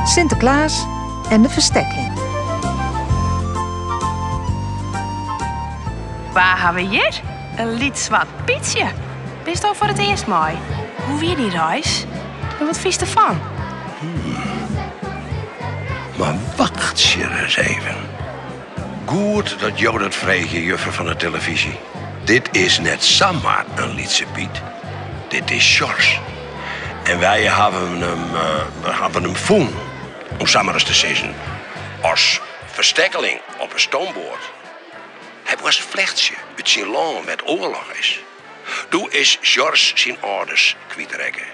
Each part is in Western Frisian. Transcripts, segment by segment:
Sinteklaas en de ferstekling. Wa ha we hjir? In lyts swart Pytsje. Bisto foar it earst mei? Hoe wie dyn reis? En wat fynst derfan? Mar wachtsje ris even. Goed dat jo dat freegje, juffer fan de telefyzje. Dit is net samar in lytse Pyt. Dit is Sjors. En wy hawwe him, we hawwe him fûn, om sa mar ris te sizzen, as ferstekkeling op in stoomboat. Hy moast flechtsje út syn lân wêr't oarloch is. Doe is Sjors syn âlders kwytrekke.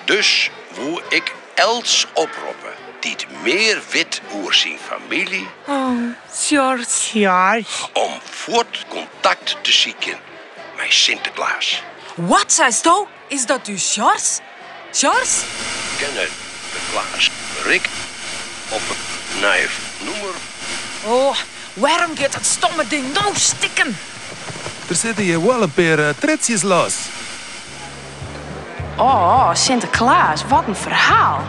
Dus woe ik elts oproppe dy't mear wit oer syn famylje. Oh, Sjors. Sjors. Om fuort kontakt te sykjen mei Sinteklaas. Wat seisto? Is dat ús Sjors? Sjors? Kinne de Klaas Rik op it nije nûmer. Oh, wêrom giet dat stomme ding no stikken? Der sitte hjir wol in pear tritsjes los. Oh, Sinteklaas, wat in ferhaal.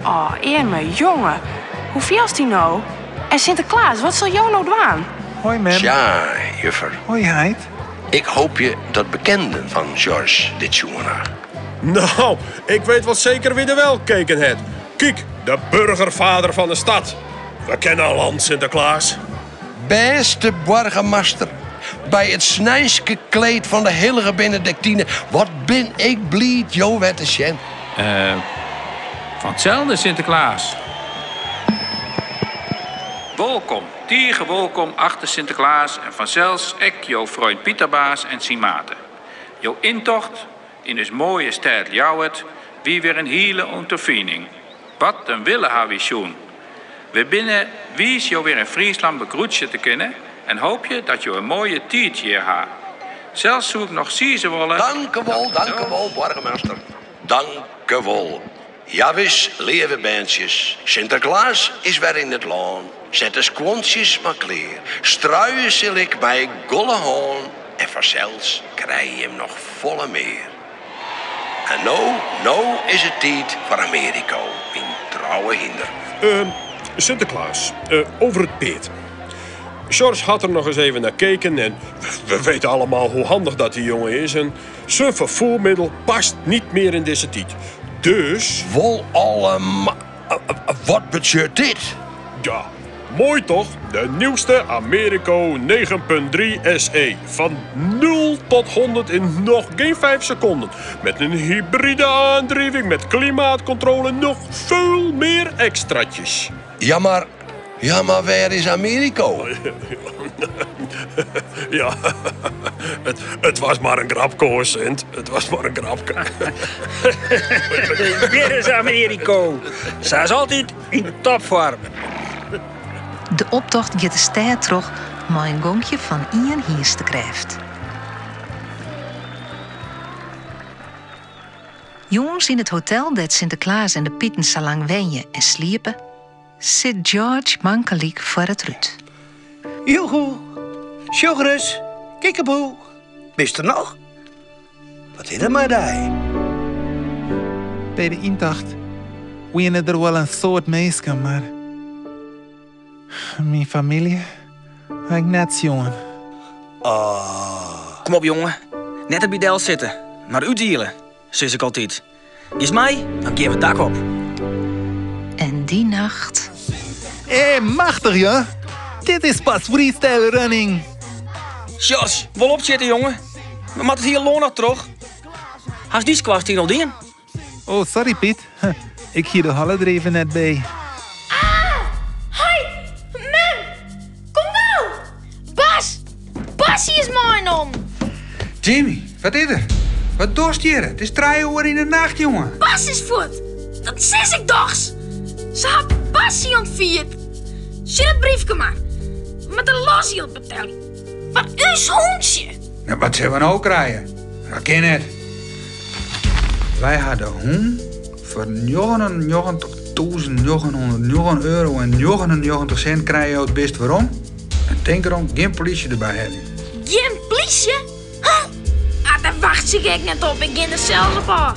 Oh, earme jonge. Hoe fielst dy no? En Sinteklaas, wat sil jo no dwaan? Hoi mem. Tsja, juffer. Hoi heit. Ik hoopje dat bekenden fan George dit sjoen ha. Nou, ik weet wel zeker wie der wel keken het. Kyk, de burgervader van de stad. We kenne in land, Sinteklaas. Bêste boargemaster, by it sneinske kleed fan de hillige Benediktine, wat bin ik bliid jo wer te sjen. Eh, fan itselde, Sinteklaas. Wolkom, tige wolkom achte Sinteklaas en fansels ek jo freon Piterbaas en syn maten. Jo yntocht yn ús moaie stêd Ljouwert wie wer in hiele ûnderfining. Wat in wille ha wy sjoen. We binne wiis jo wer yn Fryslân begroetsje te kinnen en hoopje dat jo in moaie tiid hjir ha. Sels soe ik noch sizze wolle. Dankewol, dankewol, boargemaster. Dankewol. Jawis, leave berntsjes, Sinterklaas is wer yn it lân. Set de skuontsjes mar klear. Struie sil ik mei golle hân en fansels krije jim noch folle mear. En no, no is it tiid foar Ameriko, myn trouwe hynder. Uh, Sinteklaas, uh, over het peerd. Sjors hat der noch ris even nei keken en we weten allemaal hoe handig dat die jongen is. En Zijn vervoermiddel past niet meer in dizze tiid. Dus. Wol alle Wat betsjut dit? Ja, moai toch? De nieuwste Americo 9.3 SE. Van 0 tot 100 in nog geen 5 seconden. Met een hybride aandrijving, met klimaatcontrole, nog veel meer extraatjes. Ja, mar Ja, mar wêr is Ameriko? Ja, it, it was mar in grapke hoor, Sint. It was mar in grapke. Hjir is Ameriko. Sa as altyd yn topfoarm. De optocht giet de stêd troch mei in gonkje fan ien hynstekrêft. Jûns yn it hotel dêr't Sinteklaas en de Piten sa lang wenje en sliepe, Sit George mankelyk foar it rút. Joehoe, sjoch ris, kikkeboe, bist der noch? Wat is der mei dy? By de yntocht wiene der wol in soad minsken, mar myn famylje ha ik net sjoen. Oh. Kom op jonge, net derby del sitte, mar útdiele, sis ik altyd. Giest mei, dan gean we it dak op. En dy nacht. Eh, machtich ja! Dit is pas freestyle running! Sjors, wol opsjitte jonge. We moatte it hiele lân noch troch. Hast dy skoarstien al dien? Oh, sorry Piet. Ik hie de holle der even net by. Ah! Heit! Mem! Kom gau! Bas! Bassie is meinommen! Jimmy, wat is der? Wat dochst hjir? It is trije oere yn de nacht, jonge. Bas is fuort! Dat sis ik dochs! Se ha Bassie ûntfierd. Sjoch dat briefke mar. We moatte losjild betelje. Foar ús hûntsje! Nou, wat sille we no krije? Dat kin net. Wy ha de hûn foar 99.909 euro en 99 sint krije jo it bist werom. En tink derom, gjin polysje derby helje. Gjin plysje? Huh? Ah, dat wachtsje ik ek net op, ik gean der sels op ôf.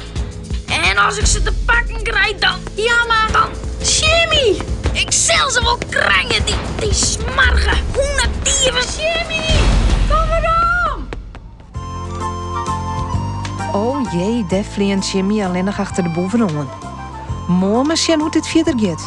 En as ik se te pakken krij, dan... Ja, mar... Dan... Jimmy! Ik sil se wol krije, dy, dy smoarge hûnedieven. Jimmy! Kom werom! O jee, dêr fleant Jimmy allinnich achter de boeven oan. Moarn mar sjen hoe't dit fierder giet.